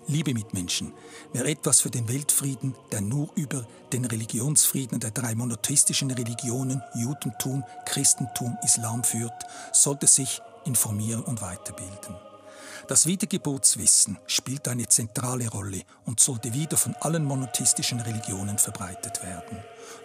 Liebe Mitmenschen, wer etwas für den Weltfrieden, der nur über den Religionsfrieden der drei monotheistischen Religionen Judentum, Christentum, Islam führt, sollte sich informieren und weiterbilden. Das Wiedergeburtswissen spielt eine zentrale Rolle und sollte wieder von allen monotheistischen Religionen verbreitet werden.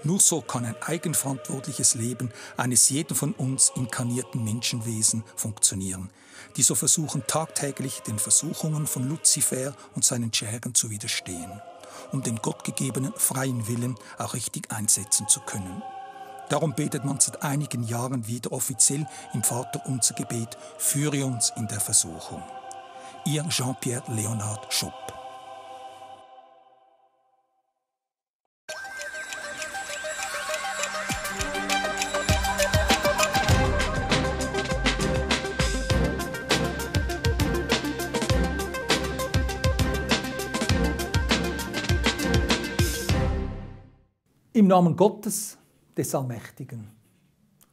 Nur so kann ein eigenverantwortliches Leben eines jeden von uns inkarnierten Menschenwesen funktionieren, die so versuchen tagtäglich den Versuchungen von Luzifer und seinen Schergen zu widerstehen, um den gottgegebenen freien Willen auch richtig einsetzen zu können. Darum betet man seit einigen Jahren wieder offiziell im Vaterunser-Gebet: Führe uns in der Versuchung. Ihr Jean-Pierre Leonard Schupp. Im Namen Gottes, des Allmächtigen.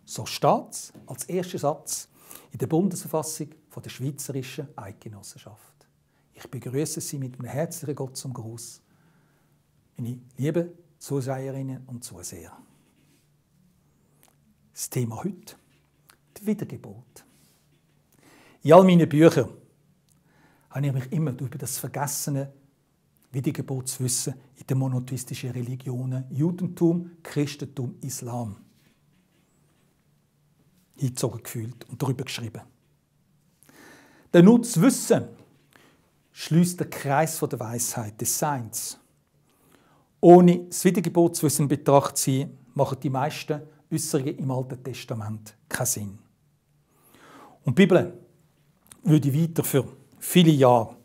So steht es als erster Satz in der Bundesverfassung von der Schweizerischen Eidgenossenschaft. Ich begrüße Sie mit einem herzlichen Gott zum Gruß, meine lieben Zuseherinnen und Zuseher. Das Thema heute: die Wiedergeburt. In all meinen Büchern habe ich mich immer über das vergessene Wiedergeburtswissen in den monotheistischen Religionen Judentum, Christentum, Islam hingezogen gefühlt und darüber geschrieben. Denn nur das Wissen schließt den Kreis der Weisheit, des Seins. Ohne das Wiedergeburtswissen in Betracht zu ziehen, machen die meisten Äußerungen im Alten Testament keinen Sinn. Und die Bibel würde weiter für viele Jahre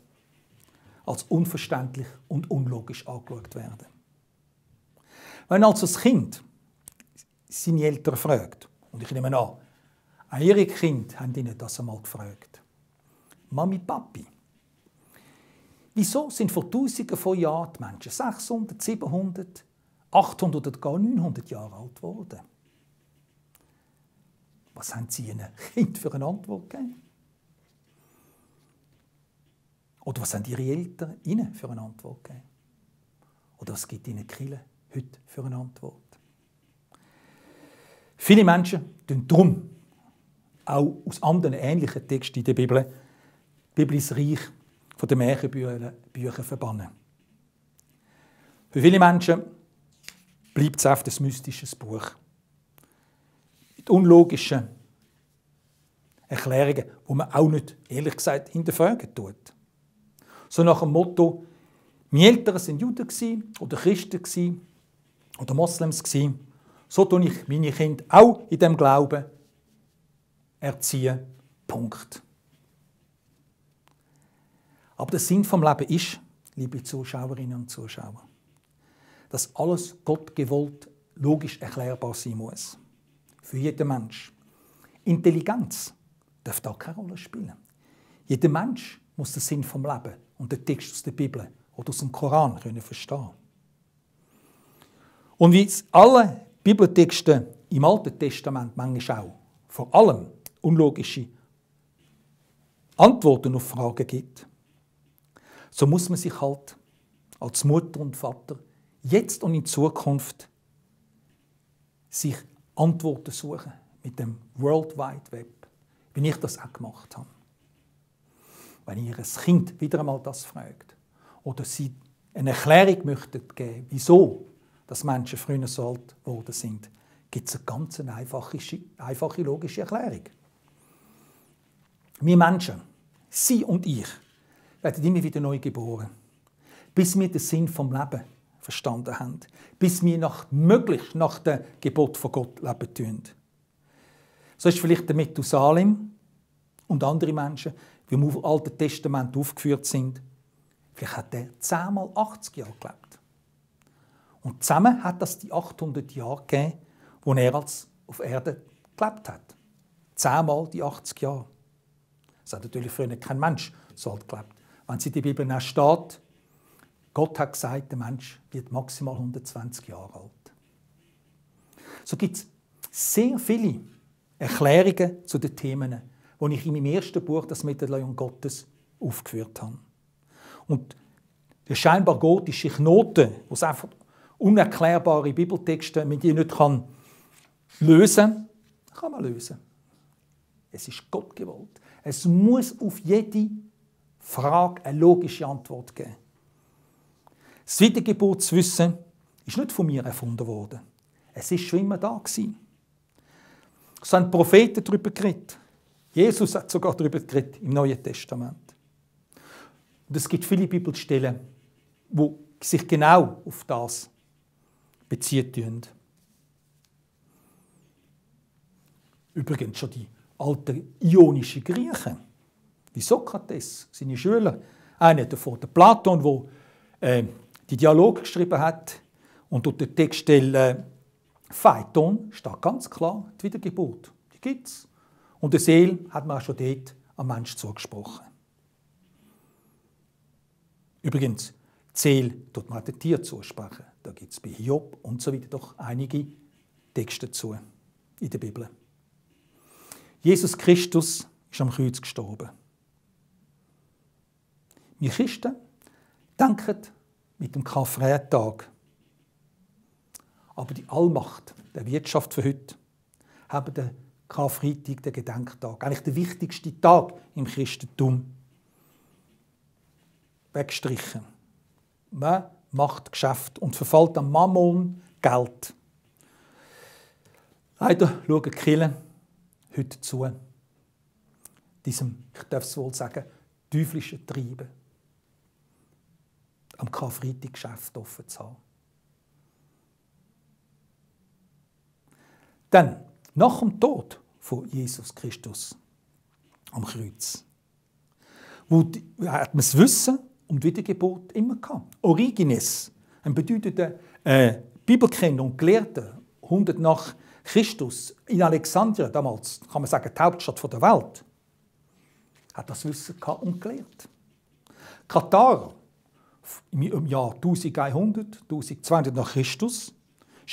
als unverständlich und unlogisch angeschaut werden. Wenn also das Kind seine Eltern fragt, und ich nehme an, auch ihre Kinder haben ihnen das einmal gefragt: Mami, Papi, wieso sind vor Tausenden von Jahren die Menschen 600, 700, 800 oder gar 900 Jahre alt geworden? Was haben sie ihren Kindern für eine Antwort gegeben? Oder was haben ihre Eltern ihnen für eine Antwort gegeben? Oder was gibt ihnen die Kirche heute für eine Antwort? Viele Menschen tun darum, auch aus anderen ähnlichen Texten in der Bibel, die Bibel ins Reich der Märchenbücher verbannen. Für viele Menschen bleibt es oft ein mystisches Buch. Mit unlogischen Erklärungen, die man auch nicht, ehrlich gesagt, hinterfragen tut. So nach dem Motto: meine Eltern waren Juden oder Christen oder Moslems, so tue ich meine Kinder auch in dem Glauben erziehen. Punkt. Aber der Sinn vom Leben ist, liebe Zuschauerinnen und Zuschauer, dass alles Gott gewollt, logisch erklärbar sein muss. Für jeden Mensch. Intelligenz darf da keine Rolle spielen. Jeder Mensch muss den Sinn vom Leben und den Text aus der Bibel oder aus dem Koran verstehen. Und wie es alle Bibeltexte im Alten Testament manchmal auch vor allem unlogische Antworten auf Fragen gibt, so muss man sich halt als Mutter und Vater jetzt und in Zukunft sich Antworten suchen mit dem World Wide Web, wie ich das auch gemacht habe. Wenn ihr Kind wieder einmal das fragt oder sie eine Erklärung möchten geben, wieso dass Menschen früher so alt geworden sind, gibt es eine ganz einfache logische Erklärung. Wir Menschen, Sie und ich, werden immer wieder neu geboren, bis wir den Sinn vom Leben verstanden haben, bis wir möglichst nach der Gebot von Gott leben tun. So ist vielleicht der Methusalem und andere Menschen, wie im Alten Testament aufgeführt sind, vielleicht hat er 10 mal 80 Jahre gelebt. Und zusammen hat das die 800 Jahre gegeben, wo er auf Erde gelebt hat. 10 mal die 80 Jahre. Das hat natürlich früher kein Mensch so alt gelebt. Wenn es in der Bibel auch steht, Gott hat gesagt, der Mensch wird maximal 120 Jahre alt. So gibt es sehr viele Erklärungen zu den Themen, die ich in meinem ersten Buch, das Medaillon Gottes, aufgeführt habe. Und Der scheinbar gotische Knoten, wo es einfach unerklärbare Bibeltexte, mit die nicht lösen kann man lösen. Es ist Gott gewollt. Es muss auf jede Frage eine logische Antwort geben. Das Wiedergeburtswissen ist nicht von mir erfunden worden. Es ist schon immer da gewesen. Es haben Propheten darüber geredet. Jesus hat sogar darüber geredet im Neuen Testament. Und es gibt viele Bibelstellen, die sich genau auf das beziehen. Übrigens schon die alten ionischen Griechen, wie Sokrates, seine Schüler, einer davon, der Platon, der die Dialoge geschrieben hat, und durch den Textstelle Phaeton steht ganz klar die Wiedergeburt. Die gibt es. Und der Seele hat man auch schon dort am Menschen zugesprochen. Übrigens, die Seele tut man auch den Tieren zusprechen. Da gibt es bei Hiob und so weiter doch einige Texte dazu in der Bibel. Jesus Christus ist am Kreuz gestorben. Wir Christen denken mit dem Karfreitag. Aber die Allmacht der Wirtschaft für heute haben den Karfreitag, den Gedenktag, eigentlich der wichtigste Tag im Christentum, weggestrichen. Man macht Geschäft und verfällt am Mammon, Geld. Leider schauen die Kirchen heute zu diesem, ich darf es wohl sagen, teuflischen Treiben, am Karfreitag Geschäft offen zu haben. Dann, nach dem Tod von Jesus Christus am Kreuz, hat man das Wissen um die Wiedergeburt immer gehabt. Origenes, ein bedeutender Bibelkenner und Gelehrter, 100 nach Christus, in Alexandria, damals kann man sagen, die Hauptstadt der Welt, hat das Wissen gehabt und gelehrt. Katharer, im Jahr 1100, 1200 nach Christus, war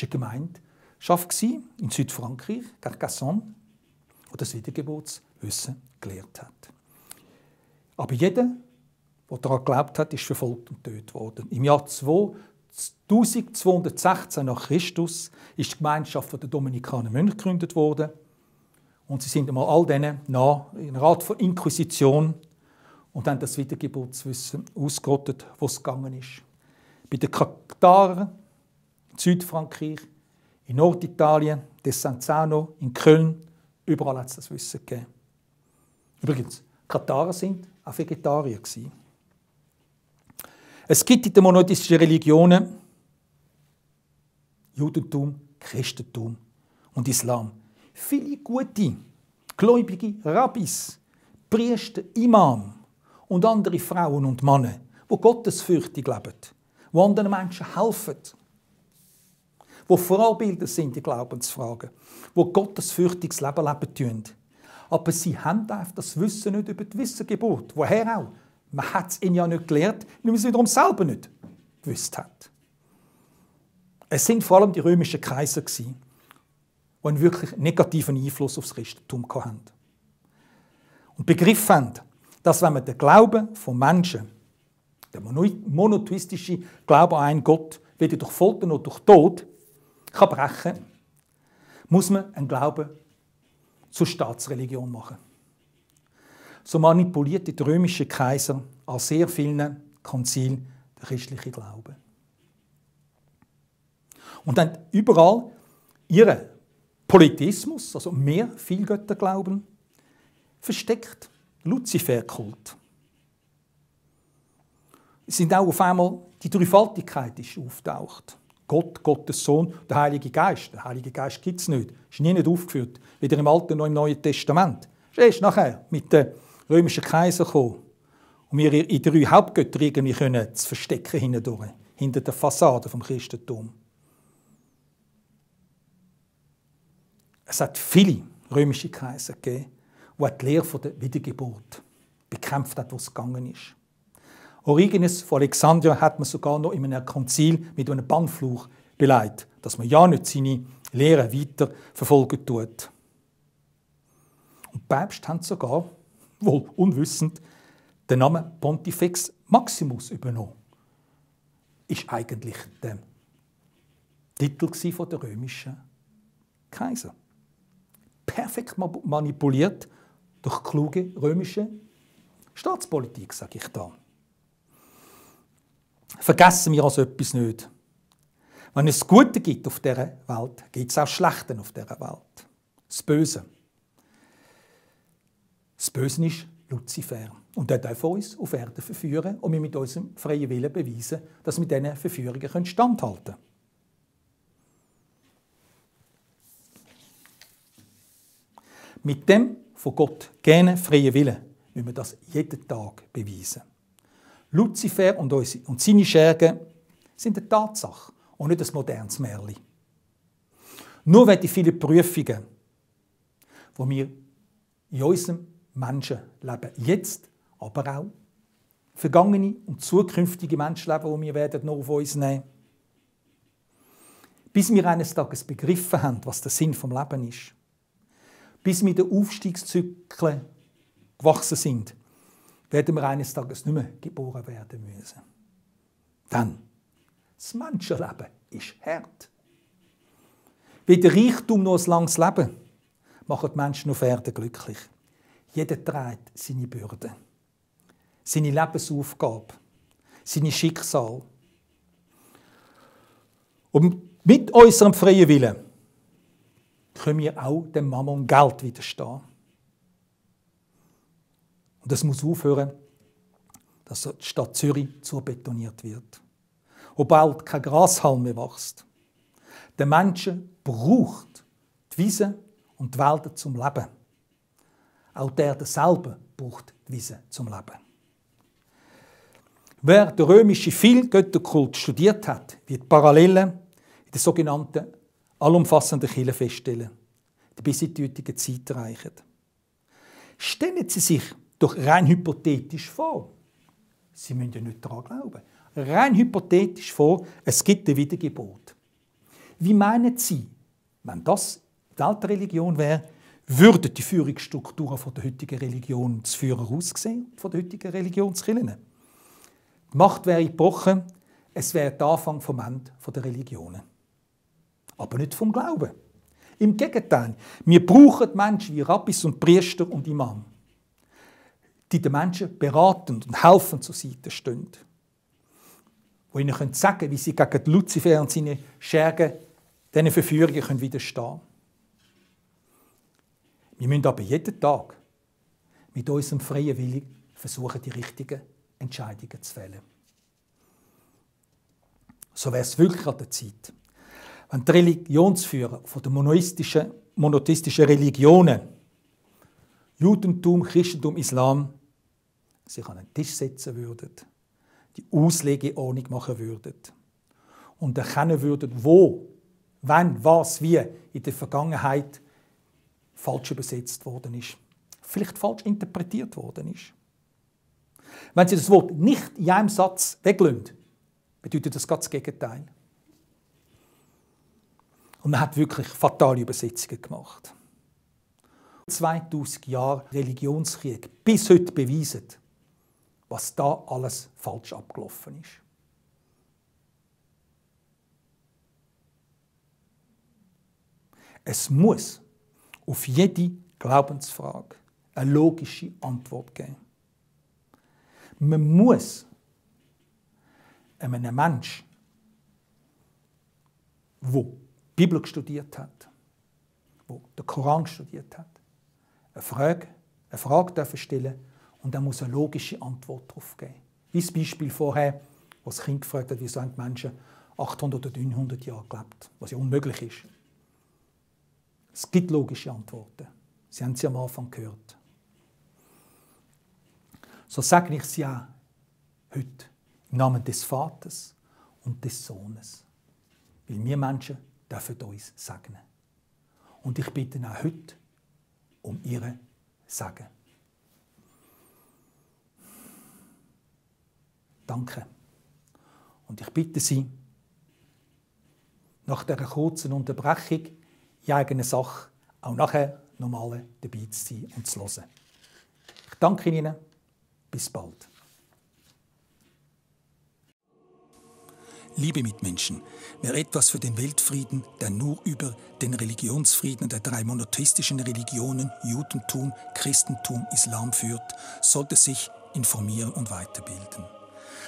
eine Gemeinschaft in Südfrankreich, Carcassonne, die das Wiedergeburtswissen gelehrt hat. Aber jeder, der daran geglaubt hat, ist verfolgt und getötet worden. Im Jahr 1216 nach Christus ist die Gemeinschaft der Dominikaner Mönche gegründet worden. Und sie sind einmal all denen nach in einer Art von Inquisition und haben das Wiedergeburtswissen ausgerottet, wo es gegangen ist. Bei den Katharern in Südfrankreich, in Norditalien, Desenzano, in Köln, überall hat es das Wissen gegeben. Übrigens, Katharer sind auch Vegetarier gewesen. Es gibt in den monotheistischen Religionen Judentum, Christentum und Islam viele gute, gläubige Rabbis, Priester, Imam und andere Frauen und Männer, die gottesfürchtig leben, die anderen Menschen helfen, die Vorbilder sind in Glaubensfragen, die gottesfürchtiges Leben leben tun. Aber sie haben einfach das Wissen nicht über die Wissengeburt. Woher auch? Man hat es ihnen ja nicht gelehrt, weil man es wiederum selber nicht gewusst hat. Es sind vor allem die römischen Kaiser, die einen wirklich negativen Einfluss auf das Christentum hatten. Und begriffen haben, dass wenn man den Glauben von Menschen, der monotheistische Glaube an einen Gott, weder durch Folter noch durch Tod, kann brechen, muss man einen Glauben zur Staatsreligion machen. So manipulierte der römische Kaiser an sehr vielen Konzilen den christlichen Glauben. Und dann überall ihren Polytheismus, also mehr Vielgötterglauben, versteckt. Luziferkult. Es sind auch auf einmal die Dreifaltigkeit ist auftaucht. Gott, Gottes Sohn, der Heilige Geist. Der Heilige Geist gibt es nicht. Ist nie nicht aufgeführt. Weder im Alten noch im Neuen Testament. Ist erst nachher mit den römischen Kaiser gekommen. Und wir in 3 Hauptgötter irgendwie können zu verstecken hindurch, hinter der Fassade vom Christentum. Es hat viele römische Kaiser gegeben, die die Lehre der Wiedergeburt bekämpft hat, wo es gegangen ist. Origenes von Alexandria hat man sogar noch in einem Konzil mit einem Bannfluch beleidigt, dass man ja nicht seine Lehre weiter verfolgen tut. Und die Päpste haben sogar, wohl unwissend, den Namen Pontifex Maximus übernommen. ist eigentlich der Titel von der römischen Kaiser. Perfekt manipuliert durch kluge römische Staatspolitik, sage ich da. Vergessen wir also etwas nicht. Wenn es Gute gibt auf dieser Welt, gibt es auch Schlechte auf dieser Welt. Das Böse. Das Böse ist Luzifer. Und er darf uns auf Erden verführen und wir mit unserem freien Willen beweisen, dass wir diesen Verführungen standhalten können. Mit dem von Gott gegebenen freien Willen müssen wir das jeden Tag beweisen. Luzifer und seine Schergen sind eine Tatsache und nicht ein modernes Märchen. Nur wenn die vielen Prüfungen, die wir in unserem Menschenleben jetzt, aber auch vergangene und zukünftige Menschenleben, die wir werden noch auf uns nehmen, bis wir eines Tages begriffen haben, was der Sinn vom Leben ist, bis wir den Aufstiegszyklen gewachsen sind, werden wir eines Tages nicht mehr geboren werden müssen. Dann, das Menschenleben ist hart. Wie der Reichtum noch ein langes Leben macht die Menschen auf Erden glücklich. Jeder trägt seine Bürden, seine Lebensaufgabe, seine Schicksal. Und mit unserem freien Willen können wir auch dem Mammon Geld widerstehen. Und es muss aufhören, dass die Stadt Zürich zubetoniert wird. Wo bald kein Grashalm mehr wächst. Der Mensch braucht die Wiesen und die Wälder zum Leben. Auch der selber braucht die Wiesen zum Leben. Wer den römischen Vielgötterkult studiert hat, wird Parallelen in der sogenannten allumfassenden Kirche feststellen, die bis in die heutige Zeit reichen. Stellen Sie sich doch rein hypothetisch vor, Sie müssen ja nicht daran glauben, rein hypothetisch vor, es gibt eine Wiedergeburt. Wie meinen Sie, wenn das die alte Religion wäre, würden die Führungsstrukturen von der heutigen Religionsführer aussehen, von der heutigen Religionskirchen? Die Macht wäre gebrochen, es wäre der Anfang vom Ende der Religionen. Aber nicht vom Glauben. Im Gegenteil, wir brauchen Menschen wie Rabbis und Priester und Imam, die den Menschen beratend und helfend zur Seite stehen. Die ihnen sagen können, wie sie gegen Luzifer und seine Schergen diesen Verführungen widerstehen können. Wir müssen aber jeden Tag mit unserem freien Willen versuchen, die richtigen Entscheidungen zu fällen. So wäre es wirklich an der Zeit, wenn die Religionsführer von den monotheistischen Religionen, Judentum, Christentum, Islam, sich an den Tisch setzen würden, die Auslegeordnung machen würden und erkennen würden, wo, wann, was, wie in der Vergangenheit falsch übersetzt worden ist, vielleicht falsch interpretiert worden ist. Wenn Sie das Wort nicht in einem Satz weglösen, bedeutet das ganz das Gegenteil. Und man hat wirklich fatale Übersetzungen gemacht. 2000 Jahre Religionskrieg bis heute beweisen, was da alles falsch abgelaufen ist. Es muss auf jede Glaubensfrage eine logische Antwort geben. Man muss einem Menschen, der die Bibel studiert hat, der den Koran studiert hat, eine Frage stellen und dann muss eine logische Antwort darauf geben. Wie das Beispiel vorher, wo das Kind gefragt hat, wieso haben die Menschen 800 oder 900 Jahre gelebt, was ja unmöglich ist. Es gibt logische Antworten. Sie haben sie am Anfang gehört. So sage ich sie auch heute im Namen des Vaters und des Sohnes. Weil wir Menschen dürfen uns segnen. Und ich bitte auch heute um ihre Segen. Danke. Und ich bitte Sie, nach dieser kurzen Unterbrechung in eigener Sache auch nachher nochmal dabei zu sein und zu hören. Ich danke Ihnen. Bis bald. Liebe Mitmenschen, wer etwas für den Weltfrieden, der nur über den Religionsfrieden der drei monotheistischen Religionen Judentum, Christentum, Islam führt, sollte sich informieren und weiterbilden.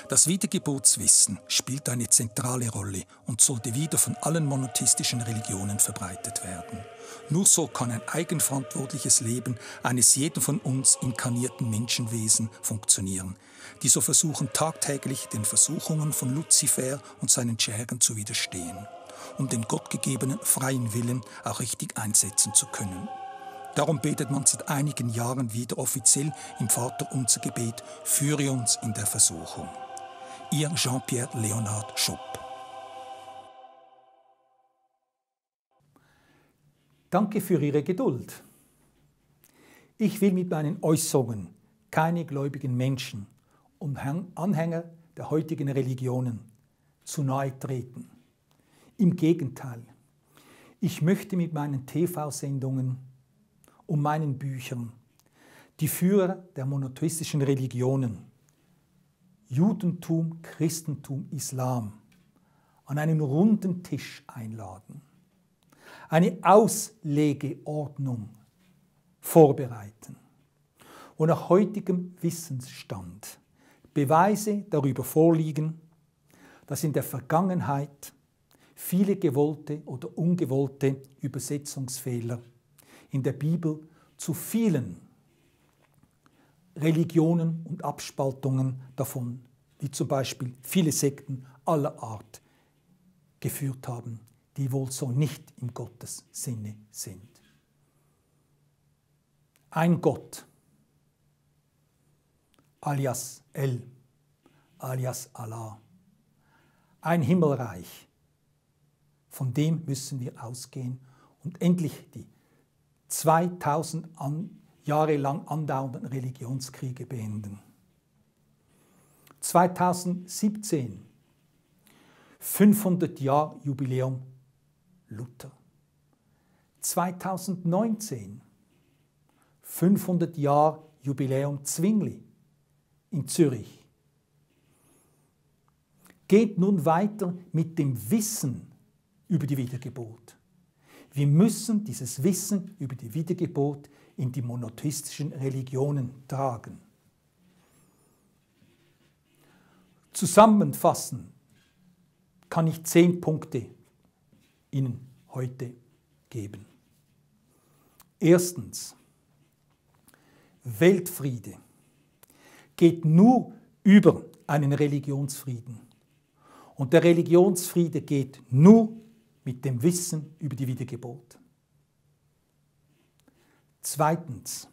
Das Wiedergeburtswissen spielt eine zentrale Rolle und sollte wieder von allen monotheistischen Religionen verbreitet werden. Nur so kann ein eigenverantwortliches Leben eines jeden von uns inkarnierten Menschenwesen funktionieren, die so versuchen tagtäglich den Versuchungen von Luzifer und seinen Schergen zu widerstehen, um den gottgegebenen freien Willen auch richtig einsetzen zu können. Darum betet man seit einigen Jahren wieder offiziell im Vaterunser-Gebet: Führe uns in der Versuchung. Ihr Jean-Pierre Leonard Schopp. Danke für Ihre Geduld. Ich will mit meinen Äußerungen keine gläubigen Menschen und Anhänger der heutigen Religionen zu nahe treten. Im Gegenteil, ich möchte mit meinen TV-Sendungen und meinen Büchern die Führer der monotheistischen Religionen, Judentum, Christentum, Islam, an einen runden Tisch einladen, eine Auslegeordnung vorbereiten und nach heutigem Wissensstand Beweise darüber vorliegen, dass in der Vergangenheit viele gewollte oder ungewollte Übersetzungsfehler in der Bibel zu vielen Religionen und Abspaltungen davon, wie zum Beispiel viele Sekten aller Art, geführt haben, die wohl so nicht im Gottes Sinne sind. Ein Gott, alias El, alias Allah, ein Himmelreich, von dem müssen wir ausgehen und endlich die 2000 Jahre lang andauernden Religionskriege beenden. 2017, 500 Jahre Jubiläum Luther. 2019, 500 Jahre Jubiläum Zwingli in Zürich. Geht nun weiter mit dem Wissen über die Wiedergeburt. Wir müssen dieses Wissen über die Wiedergeburt in die monotheistischen Religionen tragen. Zusammenfassen kann ich 10 Punkte Ihnen heute geben. Erstens, Weltfriede geht nur über einen Religionsfrieden. Und der Religionsfriede geht nur mit dem Wissen über die Wiedergeburt. Zweitens,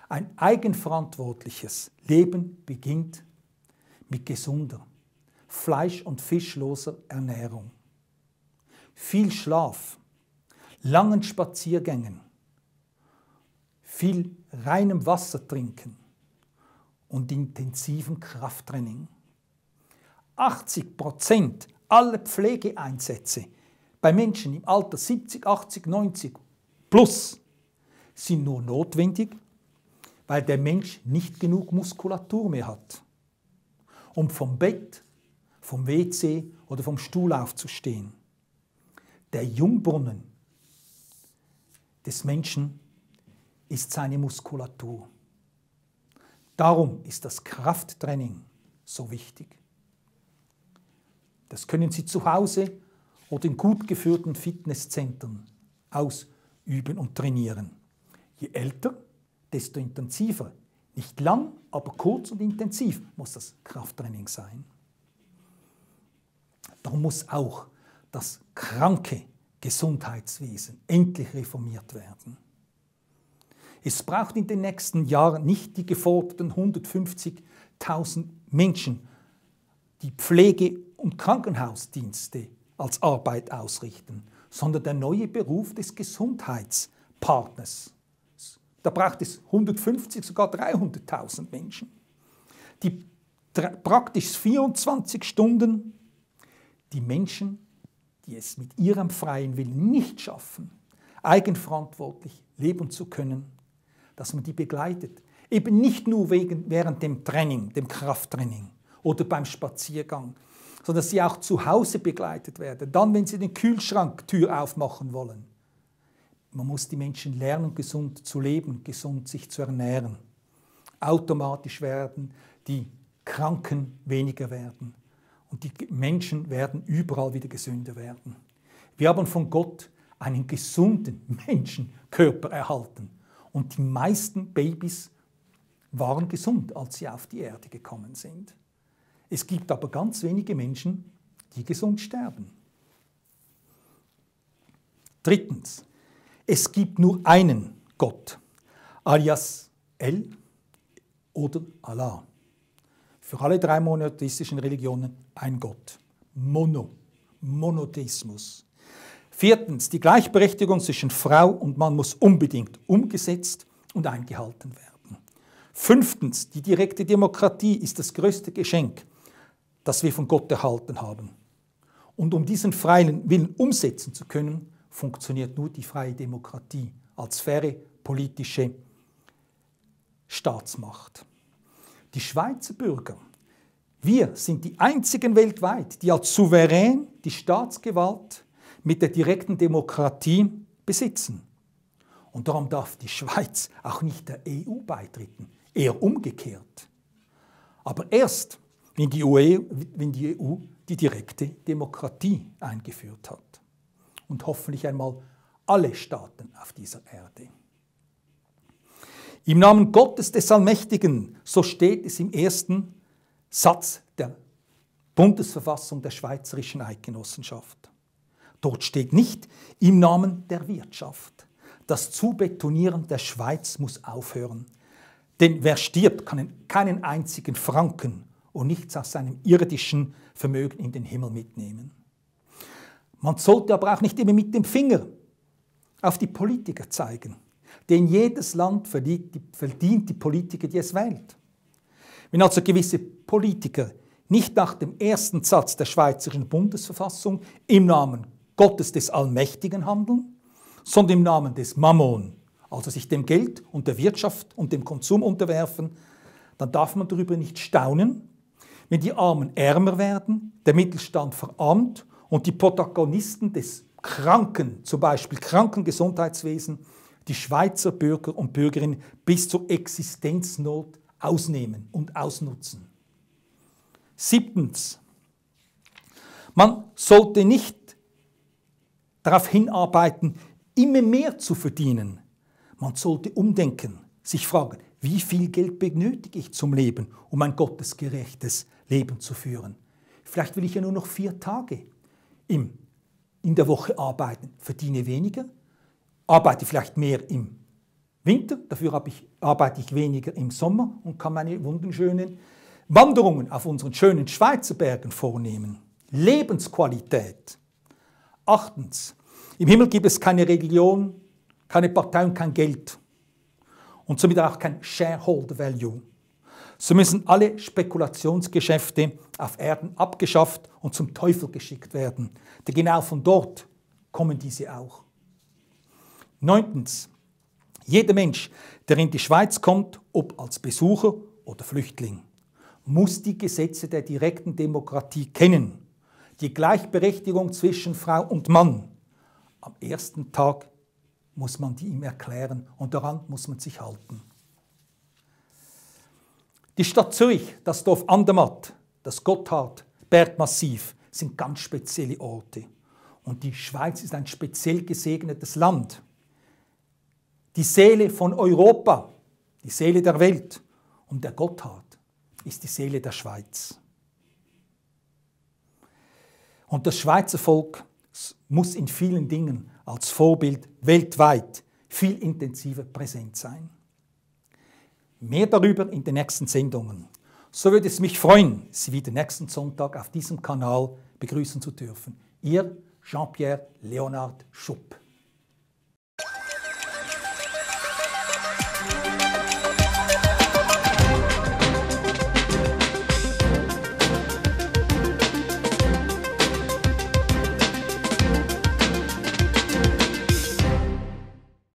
ein eigenverantwortliches Leben beginnt mit gesunder, fleisch- und fischloser Ernährung, viel Schlaf, langen Spaziergängen, viel reinem Wasser trinken und intensivem Krafttraining. 80% aller Pflegeeinsätze bei Menschen im Alter 70, 80, 90 plus sind nur notwendig, weil der Mensch nicht genug Muskulatur mehr hat, um vom Bett, vom WC oder vom Stuhl aufzustehen. Der Jungbrunnen des Menschen ist seine Muskulatur. Darum ist das Krafttraining so wichtig. Das können Sie zu Hause oder in gut geführten Fitnesszentren ausüben und trainieren. Je älter, desto intensiver. Nicht lang, aber kurz und intensiv muss das Krafttraining sein. Darum muss auch das kranke Gesundheitswesen endlich reformiert werden. Es braucht in den nächsten Jahren nicht die geforderten 150.000 Menschen, die Pflege- und Krankenhausdienste als Arbeit ausrichten, sondern der neue Beruf des Gesundheitspartners. Da braucht es 150, sogar 300.000 Menschen, die praktisch 24 Stunden die Menschen, die es mit ihrem freien Willen nicht schaffen, eigenverantwortlich leben zu können, dass man die begleitet. Eben nicht nur während dem Training, dem Krafttraining oder beim Spaziergang, sondern dass sie auch zu Hause begleitet werden. Dann, wenn sie den Kühlschrank-Tür aufmachen wollen. Man muss die Menschen lernen, gesund zu leben, gesund sich zu ernähren. Automatisch werden die Kranken weniger werden. Und die Menschen werden überall wieder gesünder werden. Wir haben von Gott einen gesunden Menschenkörper erhalten. Und die meisten Babys waren gesund, als sie auf die Erde gekommen sind. Es gibt aber ganz wenige Menschen, die gesund sterben. Drittens, es gibt nur einen Gott, alias El oder Allah. Für alle drei monotheistischen Religionen ein Gott. Monotheismus. Viertens, die Gleichberechtigung zwischen Frau und Mann muss unbedingt umgesetzt und eingehalten werden. Fünftens, die direkte Demokratie ist das größte Geschenk, das wir von Gott erhalten haben. Und um diesen freien Willen umsetzen zu können, funktioniert nur die freie Demokratie als faire politische Staatsmacht. Die Schweizer Bürger, wir sind die einzigen weltweit, die als Souverän die Staatsgewalt mit der direkten Demokratie besitzen. Und darum darf die Schweiz auch nicht der EU beitreten, eher umgekehrt. Aber erst, wenn die EU die direkte Demokratie eingeführt hat. Und hoffentlich einmal alle Staaten auf dieser Erde. Im Namen Gottes des Allmächtigen, so steht es im ersten Satz der Bundesverfassung der Schweizerischen Eidgenossenschaft. Dort steht nicht im Namen der Wirtschaft. Das Zubetonieren der Schweiz muss aufhören. Denn wer stirbt, kann keinen einzigen Franken und nichts aus seinem irdischen Vermögen in den Himmel mitnehmen. Man sollte aber auch nicht immer mit dem Finger auf die Politiker zeigen. Denn jedes Land verdient die Politiker, die es wählt. Wenn also gewisse Politiker nicht nach dem ersten Satz der Schweizerischen Bundesverfassung im Namen Gottes des Allmächtigen handeln, sondern im Namen des Mammon, also sich dem Geld und der Wirtschaft und dem Konsum unterwerfen, dann darf man darüber nicht staunen, wenn die Armen ärmer werden, der Mittelstand verarmt und die Protagonisten des Kranken, zum Beispiel Krankengesundheitswesen, die Schweizer Bürger und Bürgerinnen bis zur Existenznot ausnehmen und ausnutzen. Siebtens, man sollte nicht darauf hinarbeiten, immer mehr zu verdienen. Man sollte umdenken, sich fragen, wie viel Geld benötige ich zum Leben, um ein gottesgerechtes Leben zu führen. Vielleicht will ich ja nur noch 4 Tage in der Woche arbeiten, verdiene weniger, arbeite vielleicht mehr im Winter, dafür arbeite ich weniger im Sommer und kann meine wunderschönen Wanderungen auf unseren schönen Schweizer Bergen vornehmen. Lebensqualität. 8. Im Himmel gibt es keine Religion, keine Partei und kein Geld. Und somit auch kein Shareholder Value. So müssen alle Spekulationsgeschäfte auf Erden abgeschafft und zum Teufel geschickt werden. Denn genau von dort kommen diese auch. 9. Jeder Mensch, der in die Schweiz kommt, ob als Besucher oder Flüchtling, muss die Gesetze der direkten Demokratie kennen. Die Gleichberechtigung zwischen Frau und Mann. Am ersten Tag muss man die ihm erklären und daran muss man sich halten. Die Stadt Zürich, das Dorf Andermatt, das Gotthard-Bergmassiv sind ganz spezielle Orte. Und die Schweiz ist ein speziell gesegnetes Land. Die Seele von Europa, die Seele der Welt und der Gotthard ist die Seele der Schweiz. Und das Schweizer Volk muss in vielen Dingen als Vorbild weltweit viel intensiver präsent sein. Mehr darüber in den nächsten Sendungen. So würde es mich freuen, Sie wieder nächsten Sonntag auf diesem Kanal begrüßen zu dürfen. Ihr Jean-Pierre Leonhard Schupp.